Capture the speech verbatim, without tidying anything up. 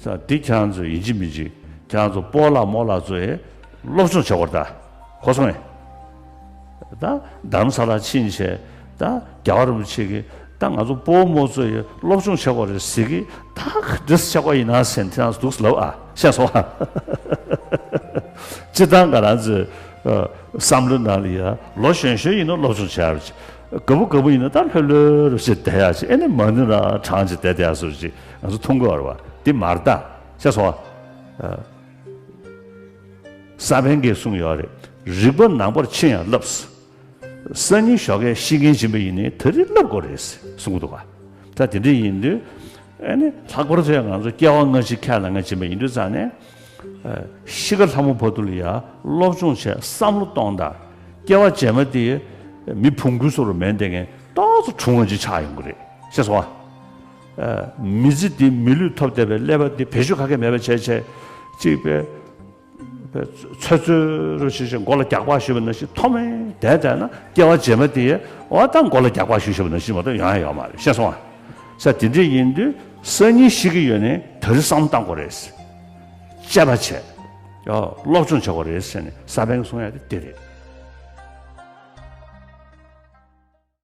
ད་འདི་ཁྱེད་རང་ཚོ་ཡིན་གཅིག་མིན་གཅིག་ཁྱེད་རང་ཚོ་སྤོ་ལགས་རྨོ་ལགས་ཚོ་ཡིས་སློབ་སྦྱོང་བྱེད་དགོས་རེད་ད། གོ་སོང་ངས། ད་རྡ་རམ་ས་ལ་ཕྱིན་བྱས་ད་རྒྱལ་བ་རིན་པོ་ཆེ་གིས་ད་ང་ཚོ་སྤོ་བོ་རྨོ་བོ་ཚོ་ཡིས་སློབ་སྦྱོང་བྱེད་དགོས་རེད་ཟེར་གི། ད་ག་འདྲས་བྱེད་དགོས་ཡིན་ན་ཟེར་ནས་ཁྱེད་རང་ཚོ་འདུག་སེ་ལབ་ཨ། ཤེས་སོང་ཨ། སྤྱིར་བཏང་ང་རང་ཚོའི་ཨ་བསམ་བློའི་ནང་ལ་ཡ་ལོ་གཞོན་གཞོན་ཡིན་ན་སློབ་སྦྱོང་བྱེད་ཡག་རེད། རྒད་པོ་རྒད་པོ་ཡིན་ན་ད་ལྷོད་ལྷོད་རུ་བྱས་བསྡད་ཡག་ཅིག་ཨེ་ནི་མ་ནུས་ན་གྲང་ཅིག་བསྡད་བསྡད་ཡག་བཟོ་ཅིག་ང་ཚོ་མཐོང་གི་ཡོད་རེད་བ། འདི་མ་རེད་ད། ཤེས་སོང་ཨ། ས་པཎ་གྱིས་གསུངས་ཡོད་རེད། རིག་པ་ནང་པར་ཕྱིན་ཡང་བསླབ། སང་ཉིན་ཞོགས་ཀས་ཤི་མཁན་ཡིན་པ་ཡིན་ནའི་ད་རེས་བསླབ་དགོས་རེད་གསུང་གི་འདུག་ག་ད་དེ་འདྲ་ཡིན་དུས་ཨ་ནི་ལྷག་པར་དུ་ཡང་ང་ཚོ་སྐྱེ་བ་སྔ་ཕྱི་ཁས་ལེན་མཁན་ཡིན་པ་ཡིན་དུས་ཙང་ནས། ཨ་ཤི་ཁ་ལྷ་མོ་བར་དུ་ལ་ཡ་སློབ་སྦྱོང་བྱས་བསམ་བློ་གཏོང་དང་། སྐྱེ་བ་རྗེས་མ་དེ་མི་བོང་གུའི་ཚུལ་དུ་མེད་བསྡད་མཁན་ཏོག་ཙམ་གྲུང་བ་ཅིག་ཆགས་ཡོང་གི་རེད། ཤེས་སོང་ཨ། ཨ་མི་ཚེ་འདི་མི་ལུས་ཐོབ་བསྡད་པའི་ཀླད་པ་འདི་བེད་སྤྱོད་ག་གེ་མེད་པ་བྱས་བྱས་ཅིག་པའི་ཚོད་ཚོད་རུ་ཞིག་ཞིག་མགོ་ལ་རྒྱག་པ་ཞུས་པ་ནང་བཞིན་མཐོ་དམན་བསྡད་བསྡད་ན། སྐྱེ་བ་རྗེས་མ་དེ་འོ་ད་མགོ་ལ་རྒྱག་པ་ཞུས་ཞུས་པ་ནང་བཞིན་མ་གཏོགས་ཡོང་ཡ་ཡོད་མ་རེད། ཤེས་སོང་ཨ། ས་དེ་འདྲ་ཡིན་དུས་སང་ཉིན་ཤི་གི་ཡོད་ནའི་ད་རེས་བསམ་བློ་བཏང་དགོས་རེད། དཔྱད་པ་བྱས། ཡ་སློབ་སྦྱོང་བྱེད་དགོས་རེད་ཟེར་ནས་ས་པཎ་གསུང་ཡ་དེ་དེ་རེད།